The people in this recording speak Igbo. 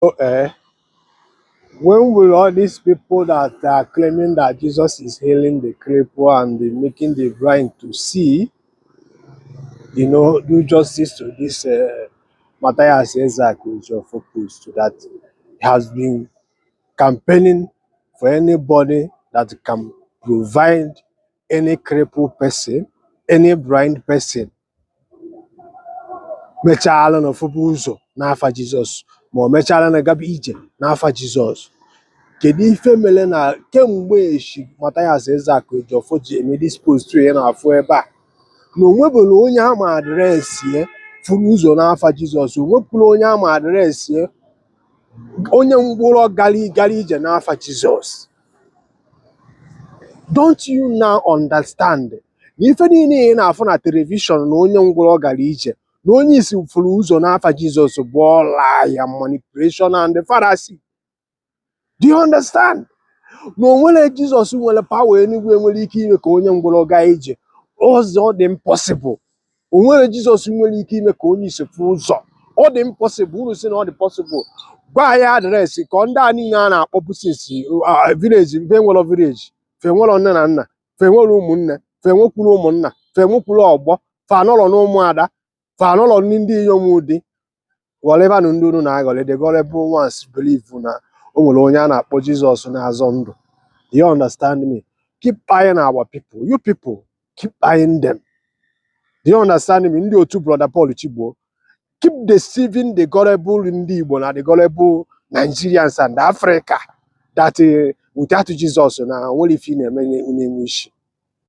Eh, when will all these people that are claiming that Jesus is healing the cripple and the, making the blind to see, do justice to this Matthias Ezeaku Ejiofor post that has been campaigning for anybody that can provide any crippled person, any blind person, mechaala na ọfụbụ ụzọ n'afa Jizọs, ma o mechaala na gaba ije n'afa Jizọs. Kedu ife mere na kemgbe echi Matthias Ezeaku Ejiofor ji eme this post ị na-afụ ebe a, na o nwebere onye ama address ya furu ụzọ n'afa Jizọs, o nwekwuru onye ama address ya onye ngwụrọ gara ije n'afa Jizọs? Don't you now understand na ife niile ị na-afụ na television, na onye ngwụrọ gara ije, na onye isi furu ụzọ n'afa Jizọs, bụ ọla ya, manipulation and fallacy? Do you understand na o nwere Jizọs nwere power enigwe nwere ike ime ka onye ngwụrọ gaa ije ụzọ? Dị impossible. O nwere Jizọs nwere ike ime ka onye isi fụ ụzọ? Ọ dị impossible. Unu si na ọ dị possible, gwa anyị address ka ndị a niile a na-akpọpụ since village fe nwere village, fe nwere nne na nna, fe nwere ụmụnne, fe nwekwuru ụmụnna, fe nwekwuru ọgbọ, fe anọrọ n'ụmụada, fe anọrọ ndị inyom ụdị ghọrịbanụ ndị unu na-aghọrị. The gullible ones believe na o nwere onye a na-akpọ Jizọs na-azọ ndụ. Do you understand me? Keep buying our people. You people keep buying them. Do you understand me? Ndị otu Brother Paul Chigbo, keep deceiving the gullible ndị Igbo na the gullible Nigerians and Africa that without Jesus na nwere ife ị na-eme na-enwe isi.